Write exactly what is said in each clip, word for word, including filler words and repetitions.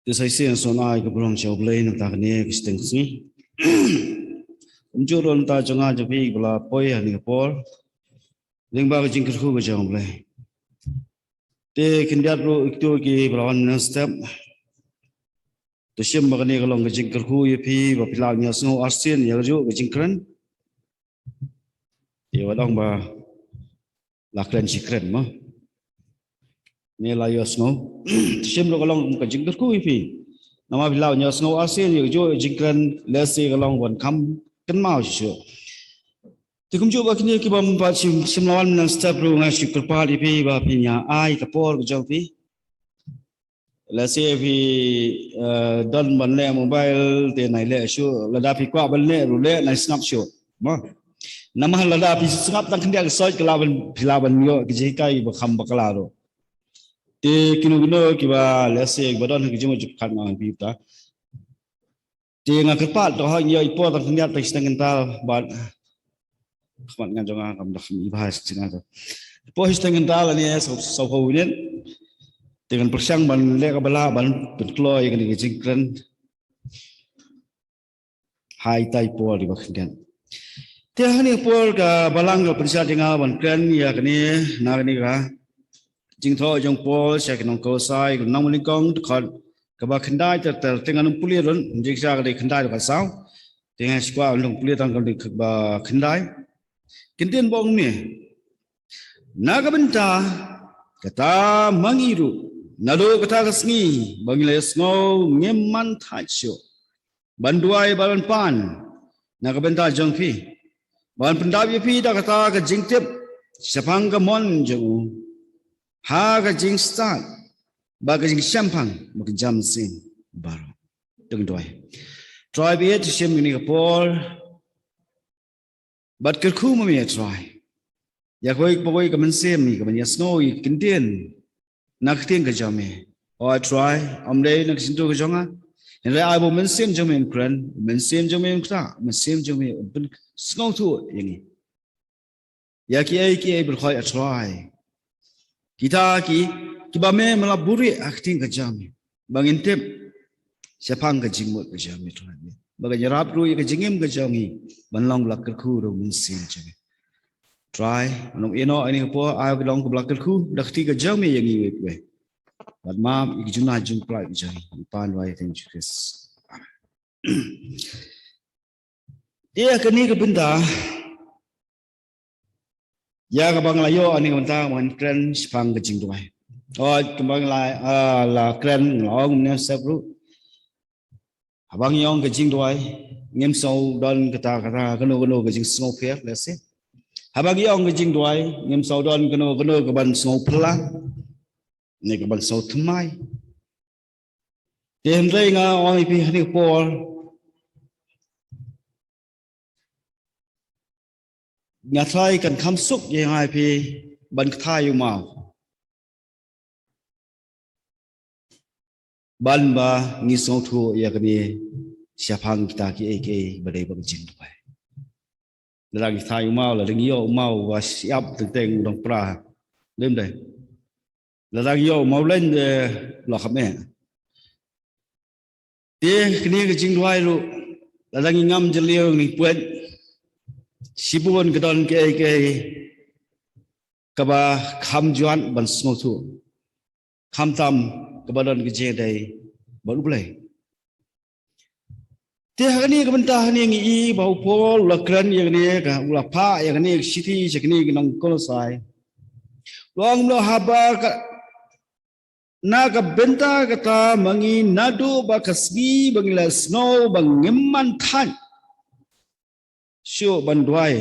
Te sa shisien sa ai ka burom sha U Blei na ka bynta kane ka shiteng sngi. Kumjuh ruh na ka bynta jong nga jong phi ba la poi ha kane ka por lyngba ka jingkyrkhu ka jong U Blei. Te khyndiat ruh ïa kito kiba la wan mynstep. Te shim ba kane ka long ka jingkyrkhu ïa phi ba phi lah ban ïohsngew arsien ïa kajuh ka jingkren. Ïa, wat ong ba la kren shi kren mo. Ngi la ïohsngew. Te shim ruh ka long ka jingkyrkhu ïa phi. Namar phi lah ban ïohsngew arsien ïa kajuh ka jingkren, lehse ka long ban kham kynmaw shisha. Te kumjuh ba kine kiba ym pat shim, shim la wan mynstep ruh nga shu kyrpad ïa phi ba phin ïa ai ka por ka jong phi. Lehse phi, eh, don ban leh mobile te nai leh shuh, lada phi kwah ban leh ruh leh, nai sngap shuh. Mo. Namar lada phi sngap tang khyndiat ka soi ka lah ban, phi lah ban ïoh ka jinghikai ba kham bakla ruh. Te kino kino kiba lehse kiba don ha ka jingmut jingpyrkhat nga ong phi ta. Te nga kyrpad to ha ngi ïoh i por tang khyndiat tang shiteng kynta bad khmat nga jong nga kam dak i bha shiteng kynta. Por shiteng kynta lane saw, saw phew minit. Te ngan pyrshang ban leh kaba lah ban pynkloi ïa kane ka jingkren ha ita i por iba khyndiat. Te ha kane ka por ka Balang ka pynshad ïa nga ban kren ïa kane na kane ka jingthoh jong u Paul sha ki nong Kolosai, ka nong Mawlyngkong, dkhot kaba khyndai ter ter, te ngan ym pule ruh, jingshisha ka dei khyndai dkhot saw. Te nga sngewkwah ban ym pule tang ka dei kaba khyndai. Kyntien ba ong kumne. Na ka bynta kata ma ngi ruh, naduh kata ka sngi ba ngi la ïohsngew, ngim man thait shuh ban duwai bad ban pan na ka bynta jong phi, ban pyndap ïa phi da kata ka jingtip shaphang ka mon jong u ha ka jingstad bad ka jingshemphang bad ka jam mynsiem baroh. To ngin duwai. Trai, ba ïeit, to shim ïa kane ka por bad kyrkhu ma me, Trai, ïa kawei pa kawei ka mynsiem ïa kaban ïohsngew ïa ka ktien na ka ktien ka jong me. O Trai, ym dei na ka jingthoh ka jong nga, hynrei ai ba u Mynsiem jong me un kren, u Mynsiem jong me un ktah, u Mynsiem jong me un pynsngewthuh ïa ngi ïa kiei kiei baroh, A Trai. Kita ki, kiba me me la buhrieh ha ka ktien ka jong me, ba ngin tip shaphang ka jingmut ka jong me, Trai, ba kan ïarap ruh ïa ka jingim ka jong ngi ban long ba la kyrkhu da u Mynsiem jong me. Trai, ngan ïehnoh ïa kane ka por, ai ba kan long kaba la kyrkhu da ka ktien ka jong me ïa ngi iwei pa iwei. Bad map ïa ki jingpynlait ka jong ngi, ngi pan duwai ha ka kyrteng Jisu Khrist. Amen. Te ïa kane ka bynta, ïa kaba nga la ïoh ha kane ka bynta, ngan kren shaphang ka jingduwai. Oi, kumba nga la, ah, la kren, nga la ong mynstep ruh, haba ngi ong ka jingduwai, ngim sngew don kata, kata, kano kano ka jingsngewpher, lehse. Haba ngi ong ka jingduwai, ngim sngew don kano kano kaban sngewphylla ne kaban sngewthymmai. Te hynrei nga ong ïa phi ha kane ka por, nga tharai kan kham suk ïa nga ïa phi ban kthai ïa u maw, ban ba ngi sngewthuh ïa kane shaphang kita kiei kiei ba dei bad ka jingduwai. Lada ngi kthai ïa u maw, lada ngi ïoh u maw ba shyiap teng teng u dang pra, dei ym dei? Lada ngi ïoh u maw leng, eh, la kham eh. Te kane ka jingduwai ruh, lada ngi ngam jylliew, ngi pyrkhat, shibun ka don kiei kiei kaba kham jwat ban sngewthuh, khamtam kaba don ka jingïadei bad U Blei. Te ha kane ka bynta hangne ngi i ba u Paul u la kren ïa kane ka, u la phah ïa kane ka shithi sha kine ki nong Kolosai. U la ong, haba ka, na ka bynta kata ma ngi naduh ba ka sngi ba ngi la ïohsngew ba ngim man thait shuh ban duwai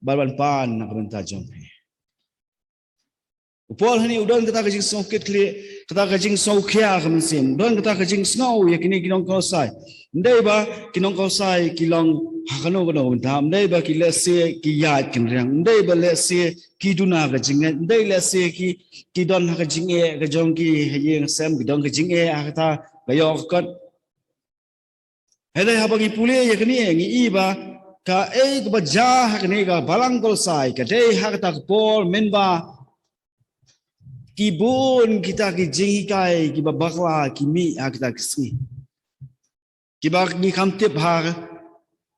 bad ban pan na ka bynta jong phi. U Paul hangne u don kata ka jingsngewkitkhlieh, kata ka jingsngewkhia ka mynsiem, u don kata ka jingsngew ïa kine ki nong Kolosai. Ym dei ba ki nong Kolosai ki long ha kano kano ka bynta, ym dei ba ki lehse ki ïaid kynriang, ym dei ba lehse ki duna ka jingngeit, ym dei lehse ki, ki don ha ka jingeh ka jong ki ha ïing ha sem, ki don ka jingeh ha kata ka ïoh ka kot. Hynrei haba ngi pule ïa kane ngi i ba kaei kaba jia ha kane ka balang Kolosai ka dei ha kata ka por mynba Ki bun kita ki jinghikai kiba bakla ki mih ha kita ki sngi. Kiba ngi kham tip ha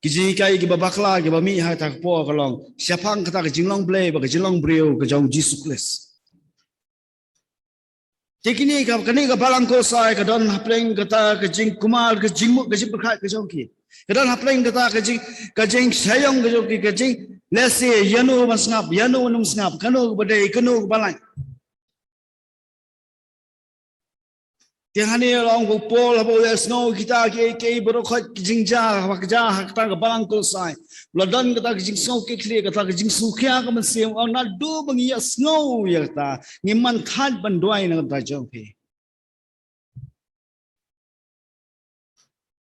ki jinghikai kiba bakla kiba mih ha kata ka por ka long shaphang kata ka jinglong Blei bad ka jinglong briew ka jong Jisu Khrist. Te kine ka, kane ka Balang Kolosai ka don hapdeng kata ka jingkhmih, ka jingmut, ka jingpyrkhat ka jong ki. Ka don hapdeng kata ka jing, ka jingsaiñ ka jong ki, ka jing, lehse ïano ban sngap, ïano ban ym sngap, kano kaba dei, kano kaba lain. Te hangne la ong u Paul haba u ïa sngew kita kiei kiei baroh khoit ki jingjia, haba ka jia ha kata ka Balang Kolosai. La don kata ka jingsngew kit khlieh, kata ka jingsngewkhia ka mynsiem, u ong naduh ba ngi ïa sngew ïa kata, ngim man thait ban duwai na ka bynta jong phi.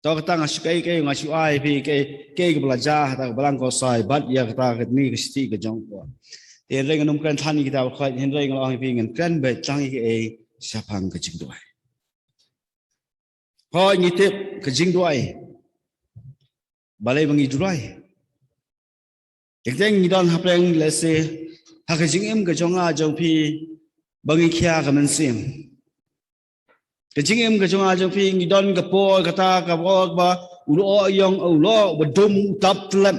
To kata nga shu, kaei kaei nga shu ai phi kaei kaei kaba la jia ha kata ka Balang Kolosai bad ïa kata kane ka shithi ka jong u Paul. Te hynrei ngan ym kren than ïa kita baroh khoit, hynrei nga la ong ïa phi ngan kren beit tang ïa kaei shaphang ka jingduwai. Hooid ngi tip ka jingduwai. Balei ba ngi duwai? Teng teng ngi don hapdeng lehse ha ka jingim ka jong nga jong phi ba ngi khia ka mynsiem. Ka jingim ka jong nga jong phi ngi don ka por kata ka por ba u lyoh ïong u lyoh ba dum u tap tlem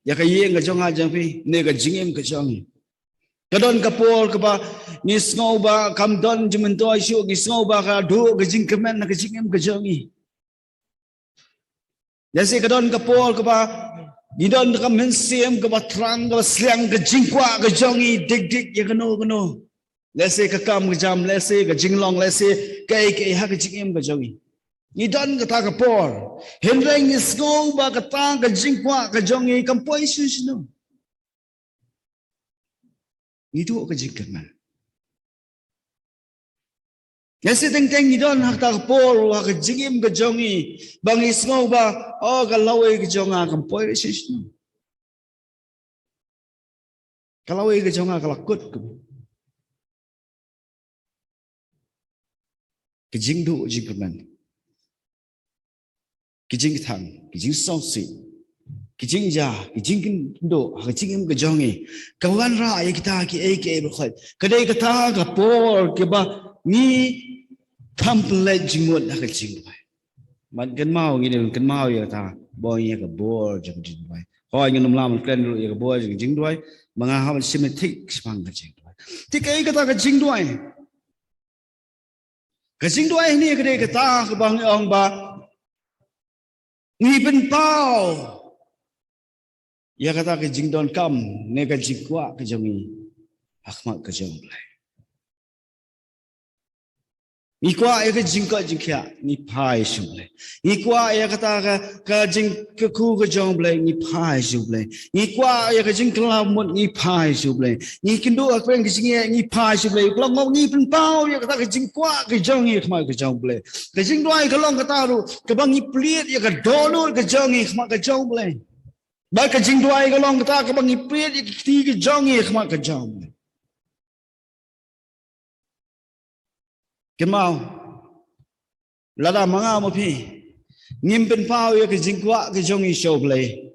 ïa ka ïing ka jong nga jong phi ne ka jingim ka jong ngi. Ka don ka por kaba ngi sngew ba kam don jingmyntoi shuh, ngi sngew ba ka duh ka jingkyrmen ha ka jingim ka jong ngi. Lehse ka don ka por kaba ngi don ka mynsiem kaba thrang kaba sliang, ka jingkwah ka jong ngi dik dik ïa kano kano. Lehse ka kam ka jam, lehse ka jinglong, lehse kaei kaei ha ka jingim ka jong ngi. Ngi don kata ka por. Hynrei ngi sngew ba kata ka jingkwah ka jong ngi kam poi shuh shuh. Ngi duh ka jingkyrmen. Lehse teng teng ngi don ha kata ka por ha ka jingim ka jong ngi ba ngi sngew ba, oh, ka lawei ka jong nga kam poi shuh shuh. Ka lawei ka jong nga ka la kut ka. Ka jingduh jingkyrmen, ka jingkthang, ka jingsngewsih, ka jingjia, ka jingkynduh ha ka jingim ka jong ngi, ka wanrah ïa kita kiei kiei baroh khoit. Ka dei kata ka por kaba ngi kham pynleit jingmut ha ka jingduwai. Ban kynmaw, ngi dei ban kynmaw ïa kata ba ïa ka bor jong ka jingduwai. Hooid ngan ym lah ban kren ruh ïa ka bor jong ka jingduwai, ma nga hap ban shim ïa thik shaphang ka jingduwai. Te kaei kata ka jingduwai? Ka jingduwai hangne ka dei kata kaba ngi ong ba ngi pynpaw ïa kata ka jingdonkam ne ka jingkwah ka jong ngi ha khmat ka jong U Blei. Ngi kwah ïa ka jingkoit jingkhiah, ngi phai sha U Blei. Ngi kwah ïa kata ka, ka jingkyrkhu ka jong U Blei, ngi phai sha U Blei. Ngi kwah ïa ka jingkylla mut, ngi phai sha U Blei. Ngi kynduh ha ka pyrthei ka jingeh, ngi phai sha U Blei. Ka long ngi pynpaw ïa kata ka jingkwah ka jong ngi ha khmat ka jong U Blei. Ka jingduwai ka long kata ruh kaba ngi plie ïa ka dohnud ka jong ngi ha khmat ka jong U Blei. Bad ka jingduwai ka long kata kaba ngi plie ïa ka kti ka jong ngi ha khmat ka jong U Blei. Kynmaw, lada ma nga ma phi ngim pynpaw ïa ka jingkwah ka jong ngi sha U Blei,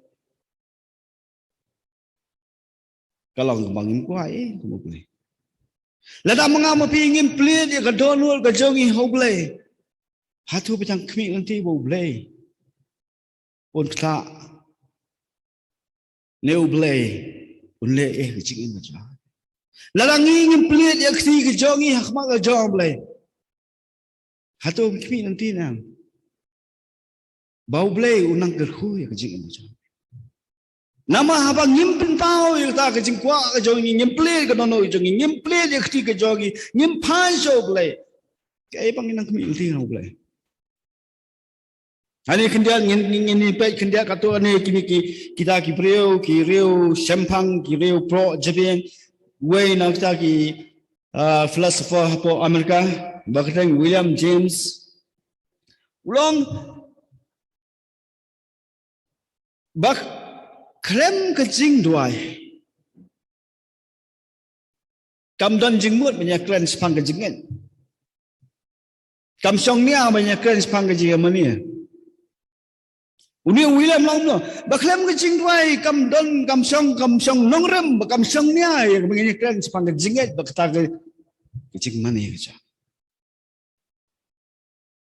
ka long kaba ngim kwah ei kum U Blei. Lada ma nga ma phi ngim plie ïa ka dohnud ka jong ngi ha U Blei, hato phi dang khmih lynti ba U Blei un ktah ne U Blei un leh ei ha ka jingim ka jong ngi? Lada ngi ngim plie ïa ka kti ka jong ngi ha khmat ka jong U Blei, hato phi khmih lynti ne em ba U Blei un nang kyrkhu ïa ka jingim ka jong ngi? Namar haba ngim pynpaw ïa kata ka jingkwah ka jong ngi, ngim plie ïa ka dohnud ka jong ngi, ngim plie ïa ka kti ka jong ngi, ngim phai sha U Blei, kaei ba ngin nang khmih lynti na U Blei? Ani khyndiat ngin, ngin, ngin peit khyndiat katto katne kine ki, kita ki briew, ki riew shemphang, ki riew proh jabieng. Uwei na kita ki, ah, philosopher hapoh America, ba kyrteng William James, u ong ba khlem ka jingduwai kam don jingmut ban ïa kren shaphang ka jingngeit. Kam shong nia ban ïa kren shaphang ka jingïamane. Une u William u ong kumno, ba khlem ka jingduwai kam don, kam shong, kam shong nongrim, ba kam shong nia ïa kaba ngin ïakren shaphang ka jingngeit bad kata ka jingmane ka jong.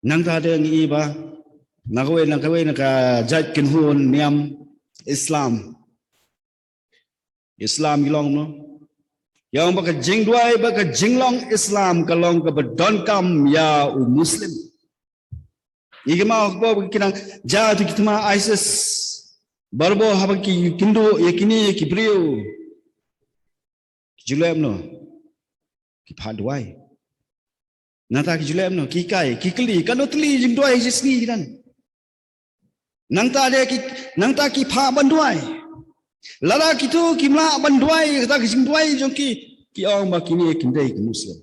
Nangta de ngi i ba na kawei, na kawei na ka jait kynhun niam Islam. Islam ki long kumno? Ïa ong ba ka jingduwai bad ka jinglong Islam ka long kaba donkam ïa u Muslim. Ïa ki ma hok ba ki nang ja tu ki thma ISIS. Barabor haba ki kynduh ïa kine ki briew, ki ju leh kumno? Ki phah duwai. Nangta ki ju leh kumno? Ki kai, ki kylli, katno tylli jingduwai ha shi sngi ki don. Nangta de ki, nangta ki phah ban duwai. Lada kitu kim lah ban duwai, kata ka jingduwai jong ki, ki ong ba kine kim dei ki Muslim.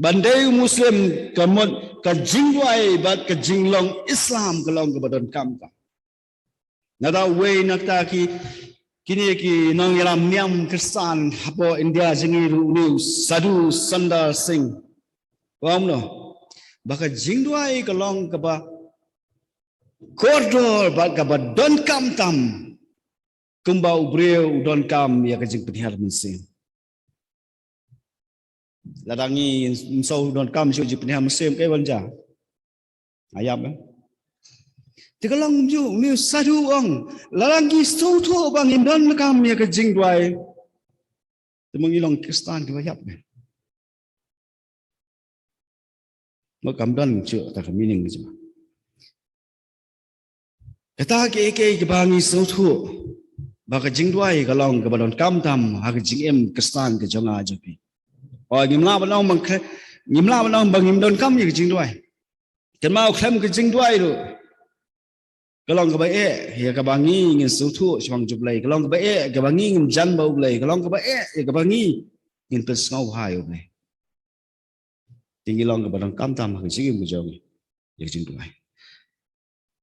Ban dei u Muslim ka mut ka jingduwai bad ka jinglong Islam ka long kaba donkam ka. Nangta uwei na kita ki, kine ki nongïalam niam Khristan hapoh India jong ngi ruh une u Sadhu Sundar Singh u ong kumno? Ba ka jingduwai ka long kaba kordor bad kaba donkam tam kumba u briew u donkam ïa ka jingpynhiar mynsiem. Lada ngi ngim sngewthuh donkam shuh jingpynhiar mynsiem, kaei ban jia? Ïap, eh? Te ka long kumjuh, une u Sadhu u ong, lada ngi sngewthuh ba ngim donkam ïa ka jingduwai, te ma ngi long Khristan kiba ïap, eh? Mo kam don shuh kata ka meaning jong. Kata kiei kiei kiba ngi sngewthuh ba ka jingduwai ka long kaba donkam tam ha ka jingim Khristan ka jong nga jong phi. O, ngim lah ban ong ba ngim, ngim lah ban ong ba ngim donkam ïa ka jingduwai. Kynmaw, khlem ka jingduwai ruh ka long kaba eh ïa kaba ngi ngin sngewthuh shaphang jong U Blei, ka long kaba eh ïa kaba ngi ngin jan bad U Blei, ka long kaba eh ïa kaba ngi ngin pynsngewbha ïa U Blei. Te ngi long kaba donkam tam ha ka jingim ka jong ngi ïa ka jingduwai.